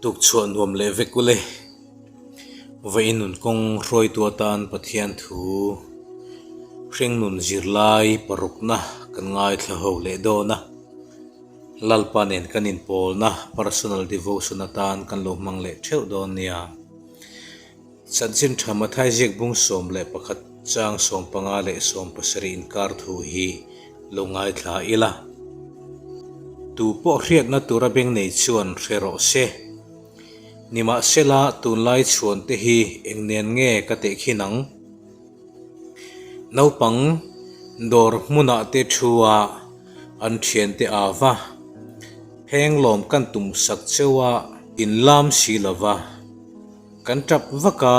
Tukchhuah nuam leh vek ule. Vawiin nun kawng hruaitu atan Pathian thu hringnun zirlai parukna kan ngaithla ho leh dawn a. Lalpa nen kan inpawlna personal devotion atan kan lo hmang leh theuh dawn nia. Chanchin tha Mathai ziak bung 11 chang 15 leh 70 inkar thu hi lo ngaithla ila. Tu pawh hriatna tura beng nei chuan hre rawh se. Nimahsela tunlai chhuan te hi eng nen nge ka tehkhin ang? Naupang dawr hmunah te thu a an thiante ava phenglawm kan tum sak cheu a inlam si lova. Kan tap vak a,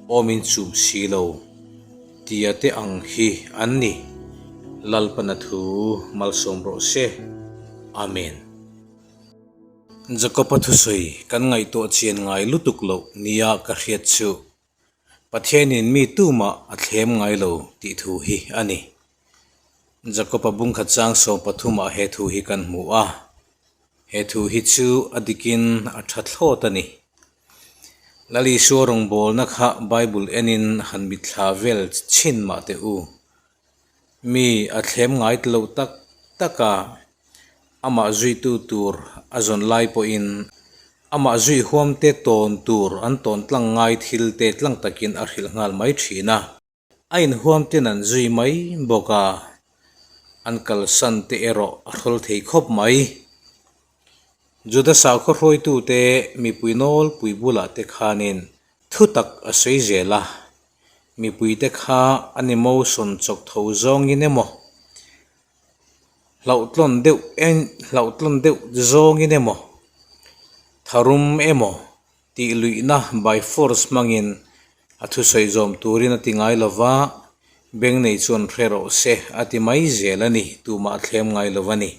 awm in chum si lo tia te ang hi an ni. Lalpana thu malsawm rawh se. Amen. Jakob-a thusawi kan ngaihtuah chian ngai lutuk loh nia ka hriat chu Pathianin mi tumah a thlem ngai lo tih thu hi a ni. Jakob-a bungkhat chang 13 ah he thu hi kan hmu a. He thu hi chu a dikin a tha thlawt a ni. Lal Isua rawngbawlna kha Bible enin han mitthla vel chhin mah teh u. Mi a thlem ngai ta lo tak tak a, amah zuitu tur a zawn lai pawhin amah zui huamte tawn tur an tawn tlang ngai thil te tlang takin a hrilh nghal mai thin a. A inhuam ten an zui mai bawk a, an kalsan te erawh a hrawl thei khawp mai. Juda sakhaw hruaitute mipui nawlpui bulah te khanin thu tak a sawi zel a, mipuite kha an emotion chawk tho zawngin emaw, hlauhtlawn deuh hlauhtlawn deuh zawngin emaw, tharum emaw Tih luihna by force hmangin a thusawi zawm turin a ti ngai lo va, beng nei chuan hre rawh se a ti mai zel a ni, tumah a thlem ngai lo a ni.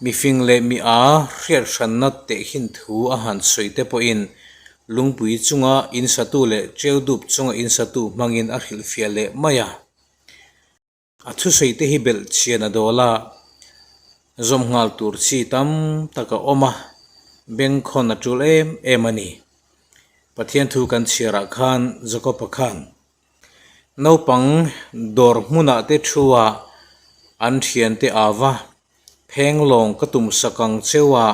Mifing leh mi a hriat hranna tehkhin thu a han sawi te pawhin lungpui chunga insatu leh ṭeudup chunga insatu hmangin a hrilhfiah leh mai a. A thusawi te hi belh chhian a dawl a, zawm nghal tur chi tam tak a awm a, bengkhawn a tul em em a ni. Pathian thu kan chhiarah khan Jakob-a khan naupang dawr hmunah te thu a an thiante ava phenglawng ka tum sak ang cheu a,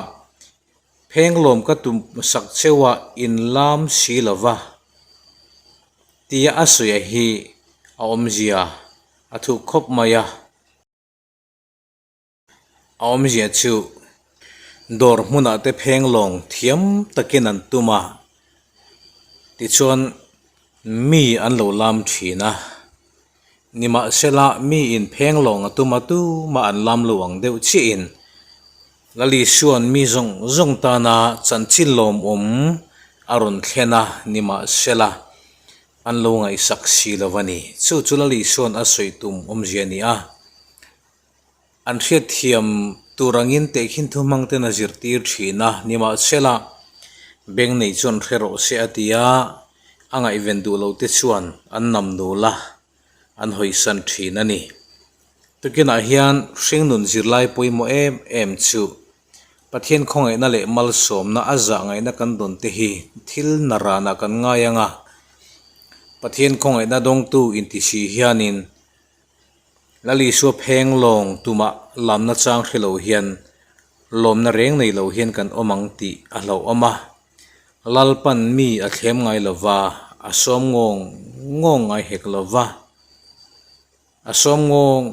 phenglawm ka tum sak cheu a inlam si lova. Tia a sawi hi a awmzia a thuk khawp mai a. A awmzia chu dawr hmunah te pheng lawng thiam takin an tum a, tichuan mi an lo lam thin a. Nimahsela mi in pheng lawng a tum a tumah an lam lo ang deuh chiahin Lali Suan mi zawng zawng tana chanchin lawmawm a rawn thlen a, nimahsela an lo ngaihsak si lo a ni. Chu chu Lali Suan a sawi tum awmzia a ni a. An hriatthiam tur angin tehkhin thu hmang ten a zirtir thin a, nimahsela beng nei chuan hre rawh se a ti a, a ngaihven duh lo te chuan an nam nul a, an hawisan thin a ni. Tukinah hian hringnun zirlai pawimawh em em chu Pathian khawngaihna leh malsawmna a zah ngaihna kan dawn te hi thil naranah kan ngai ang a, Pathian khawngaihna dawngtu inti si hianin Lal Isua pheng lawng tumah lamna chang hre lo hian lawmna reng nei lo hian kan awm ang tih a hlauhawm a. Lalpan mi a thlem ngai lo va, a sawm ngawng ngawng ngai hek lo va. A sawm ngawng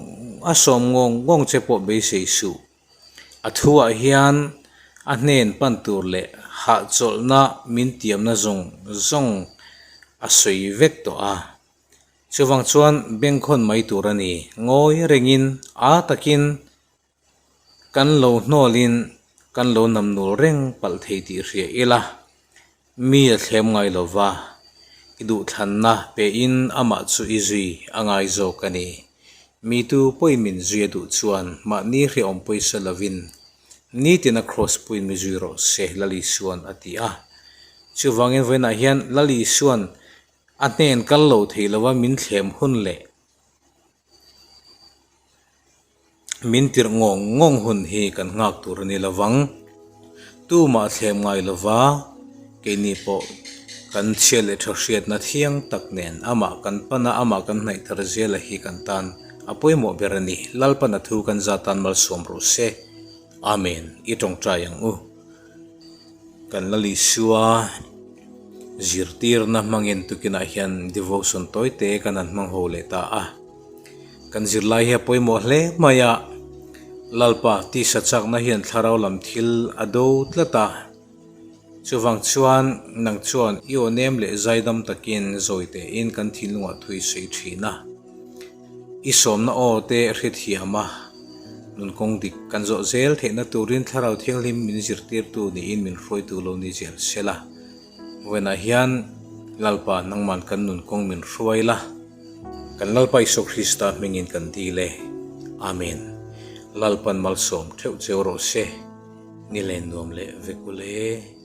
a sawm ngawng ngawng che pawh beisei suh. A thuah hian a hnen pan tur leh hahchawlhna min tiamna zawng zawng a sawi vek tawh a. Chuvang chuan bengkhawn mai tur a ni. Ngawi rengin a takin kan lo hnawlin kan lo namnul reng palh thei tih hria ila, mi a thlem ngai lo va, i duhthlanna pein amah chu i zui a ngai zawk a ni. Mi tu pawhin min zui a duh chuan mahni hrehawm pawisa lovin nitin a kraws puiin mi zui rawh se, Lal Isuan a ti a. Chuvangin vawiinah hian Lal Isuan A hnen kal lo thei lova min thlem hun leh min tirh ngawng ngawng hun hi kan nghak tur a ni lovang. Tumah thlem ngai lova keini pawh kan chhia leh tha hriatna thiang tak nen amah kan pan a, amah kan hnaih thar zela hi kan tan a pawimawh ber a ni. Lalpan a thu kan za tan malsawm rawh se. Amen. I tawngtai ang u. Kan la Isua zirtirna hmangin tukinah hian devotion tawite kan han hmang ho leh ta a. Kan zirlai hi a pawimawh hle mai a, Lalpa tisa chakna hian thlarau lam thil a do tlat a. Chuvang chuan nang chuan i aw nem leh zaidam takin zawi tein kan thinlungah thu i sawi thin a. I sawmna aw te hrethiam a, nun kawng dik kan zawh zel theihna turin Thlarau Thianghlim min zirtirtu niin min hruaitu lo ni zel se la. Vawiinah hian Lalpa nangman kan nun kawng min hruai la, kan Lalpa Isua Krista hmingin kan dil e. Amen. Lalpan malsawm theuh cheu rawh se, ni len nuam leh vek ule.